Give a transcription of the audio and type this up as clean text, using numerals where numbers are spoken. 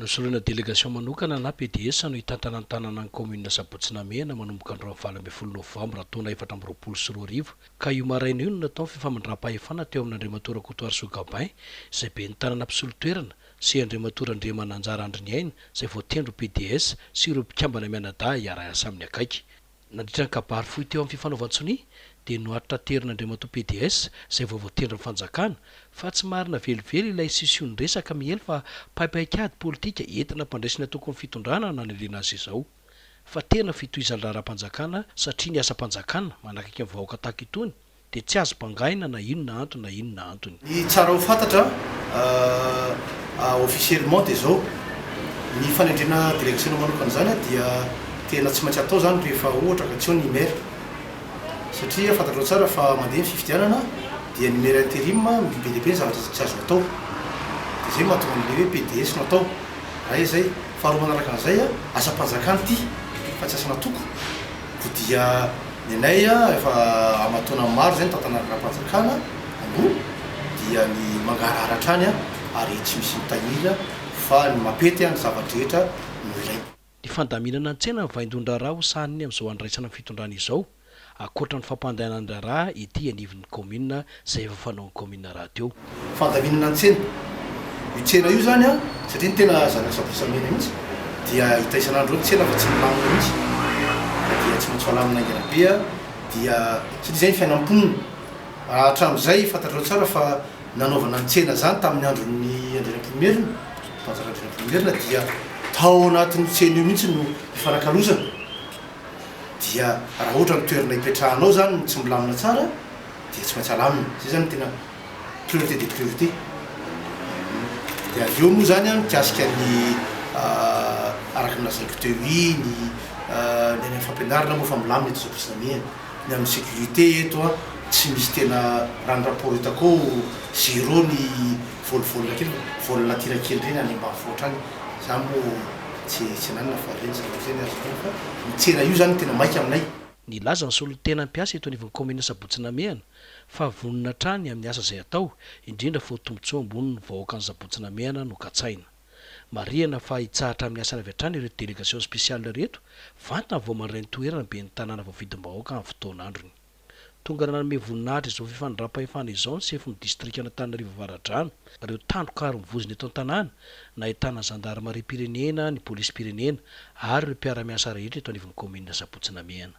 Nosoloina délégation manokana na PDS no hitantana ny tanànan'ny kaominina Sabotsy Namehana manomboka androany 18 novambra taona 2024 ka io maraina io no natao ny fifamindram-pahefana teo amin'Andriamatoa Rakotoarisoa Gabin izay ben'ny tanàna mpisolo toerana sy Andriamatoa Randriamananjara Andriniaina izay voatendry ho PDS sy ireo mpikambana mianadahy hiara-hiasa aminy akaiky. Nandritra ny kabary fohy teo amin'ny fifanaovan-tsonia dia nohatraterina Andriamatoa PDS izay vao voatendrin'ny fanjakana fa tsy marina velively ilay siosion-dresaka miely fa paipaikady politika entina hampandresy ny antokon'ny fitondrana nanendrena azy izao fa tena fitohizan'ny raharaham-panjakana satria ny asam-panjakana manakaiky ny vahoaka tahaka itony dia tsy azo bangaina na inona antony na inona antony. Ny tsara ho fantatra officiellement dia zao, ny fanendrena délégation manokana zany dia tena tsy maintsy atao zany rehefa ohatra ka tsy eo ny maire, satria fantatrao tsara fa mandeha ny fifidianana dia ny maire intérim be dia be ny zavatra tsy azo atao, dia zay mahatonga an'le hoe PDS no atao. Raha izay, faharoa manaraka an'izay, asam-panjakana ity fa tsy asan'antoko, koa dia ny anay efa aman-taona maro izay ny tantana raharaham-panjakana ambony dia ny mangarahara hatrany ary tsy misy mitahiry fa ny mampety ny zava-drehetra no ilaina. Ny fandaminana ny tsena ny vaindohan-draharaha ho sahaniny amin'izao andraisana ny fitondrana izao, ankoatra ny fampandehanan-draharaha ety anivon'ny kaominina izay efa fanaon'ny kaominina rahateo. Fandaminana ny tsena. Io tsena io izany an, satria ny tena zanak'i Sabotsy Namehana mihitsy dia hita isan'andro eo ny tsena fa tsy milamina mihitsy ka dia tsy maintsy ho alamina haingana be dia satria izay ny fiainan'ny mponina. Hatramin'izay fantatrao tsara fa nanaovana ny tsena izany tamin'ny andron'ny Andrianampoinimerina, mpanjaka Andrianampoinimerina dia tao anatin'io tsena io mihitsy no nifanakalozana. Dia raha ohatra ny toerana ipetrahanao izany no tsy milamina tsara dia tsy maintsy alamina. Izay izany no tena priorité des priorités. Dia avy eo moa izany an, mikasika ny araka ny lazaiko teo iny, ny any amin'ny fampianarana moa fa milamina eto Sabotsy Namehana. Ny amin'ny sécurité eto an, tsy misy tena, raha ny rapport hitako ao, zéro ny vol vol kely, vol tira kely ireny any ambanivohitra any. Za moa tsy tsy nanana fa ireny zavatra ireny azo lazaina fa ny tsena io izany no tena maika aminay. Nilaza ny solontena mpiasa eto anivon'ny kaominina Sabotsy Namehana fa vonona hatrany amin'ny asa izay atao, indrindra fa ho tombontsoa ambonin'ny vahoakan'i Sabotsy Namehana no katsahina. Marihana fa hitsahatra amin'ny asany avy hatrany ireto délégation spéciale ireto vantany vao mandray ny toerana ben'ny tanàna voafidim-bahoaka amin'ny fotoan'androny. Tonga nanome voninahitra izao fifandram-pahefana izao ny sefon'ny distrikan'Antananarivo Avaradrano, ireo tandroka aro mivozona eto an-tanàna, nahitana ny zandarimariam-pirenena, ny polisim-pirenena ary ireo mpiara-miasa rehetra eto anivon'ny kaominina Sabotsy Namehana.